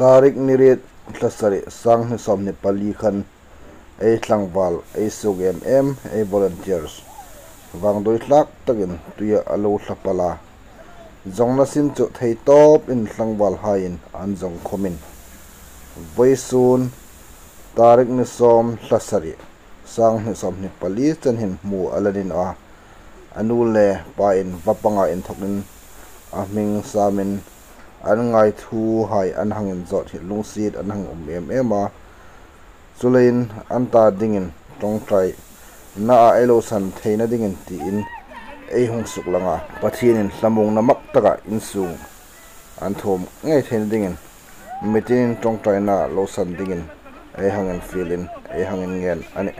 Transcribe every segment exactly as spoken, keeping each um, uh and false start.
Tarik ni riet, thla sari, sang hni sawmhni pali khan ei tlangval, ei suk em em, ei volunteers vangdui tlak takin tuia a lo thla pal a. Zawngna sin chu thei tawpin tlangvalhaiin an zawng khawmin, vawisun tarik ni sawm, thla sari, sang hni sawmhni pali chen hin hmu a la ni naw a. A nu le pain va panga inthokin a hming samin an ngaithuhai an hang inzawt hi lungsiet an hang um em em a. Chuleiin an ta dingin ṭawngṭaina a ei lo san theina dingin tiin ei hung suklang a. Pathienin hlamuongna mak taka insung an thuom ngei theina dingin, mitinin ṭawngṭaina lo san dingin ei hang infielin, ei hang inngen a nih.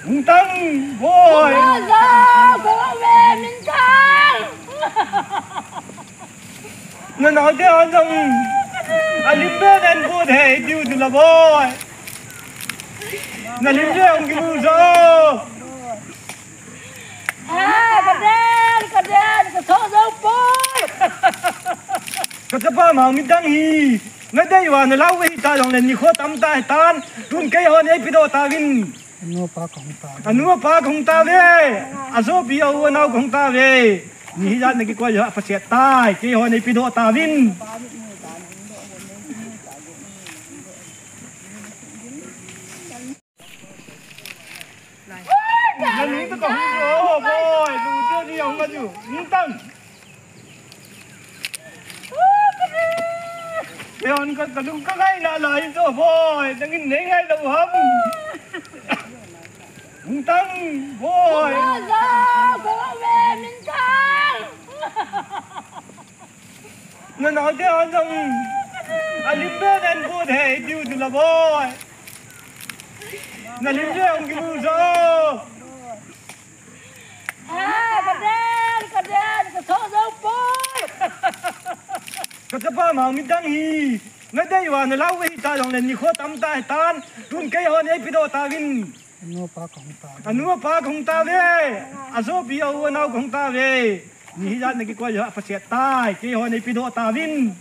Hung tang, bawi. Na naute an zawng a lim ve nen bu thei diu tu la, bawi. Na lim ve ang ki bu zo. A, ka den, ka den, ka thaw zo poi. Ka chapa Mangmitdang hi na dei ua na lau ve hi ta zawng le ni khaw tam ta hi tan. Tun keiho nei pi daw ta vin. A nu a pa ka hung ta ve. A nu a pa ka hung ta ve. A zawpi a u a nau ka hung ta ve. Ni hi zat na ki koi a pha siet tai. Keiho nei pi daw ta vin. Na nu ta ka hung zo, bawi, nu te ni hung ka zu. Hung tang. Eon ka, ka lung ka ngai na lai zo, bawi, nangin nei ngai lo ham. Hung tang, bawi. Na naute an zawng a lim ve nen bu thei diu tu la, bawi. Na lim ve ang ki bu zo. A, ka den, ka den, ka thaw zo poi. Ka chapa Mangmitdang hi na dei ua na lau ve hi ta zawng le ni khaw tam ta hi tan. Tun keiho nei pi daw ta vin. A nu a pa ka hung ta ve. A nu a pa ka hung ta ve. A zawpi a u a nau ka hung ta ve. Ni hi zat na ki koi a pha siet tai. Keiho nei pi daw ta vin.